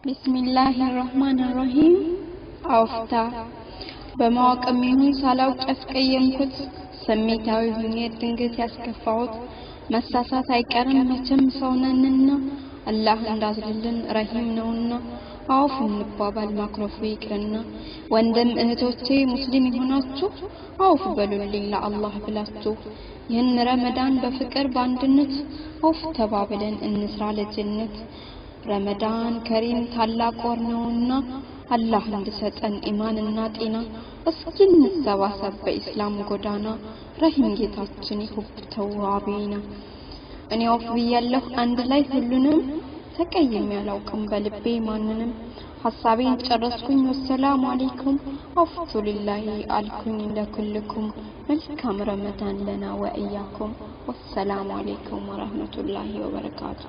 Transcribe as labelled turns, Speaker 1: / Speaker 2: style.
Speaker 1: ቢስሚላህ ራህማን ራሂም። አውፍታ በማወቅም ይሁን ሳላውቅ ያስቀየምኩት፣ ስሜታዊ ሁኜ ድንገት ያስከፋሁት፣ መሳሳት አይቀርም መቼም ሰው ነንና፣ አላህ እንዳዝልልን ረሂም ነውና፣ አውፍ እንባባል ማኩረፉ ይቅርና። ወንድም እህቶቼ ሙስሊም የሆናችሁ አውፍ በሉልኝ ለአላህ ብላችሁ። ይህን ረመዳን በፍቅር በአንድነት አውፍ ተባብለን እንስራ ለጀነት። ረመዳን ከሪም ታላቅ ወር ነውና፣ አላህ እንዲሰጠን ኢማንና ጤና፣ እስኪ እንሰባሰብ በኢስላም ጎዳና፣ ረሂም ጌታችን ይሁብ ተዋቢና። እኔ አውፍ ብያለሁ አንድ ላይ ሁሉንም፣ ተቀይሜ አላውቅም በልቤ ማንንም። ሐሳቤን ጨረስኩኝ፣ ወሰላሙ አለይኩም። አውፍቱ ሊላሂ አልኩኝ ለኩልኩም። መልካም ረመዳን ለና ወኢያኩም። ወሰላሙ አለይኩም ወረህመቱላሂ ወበረካቱ።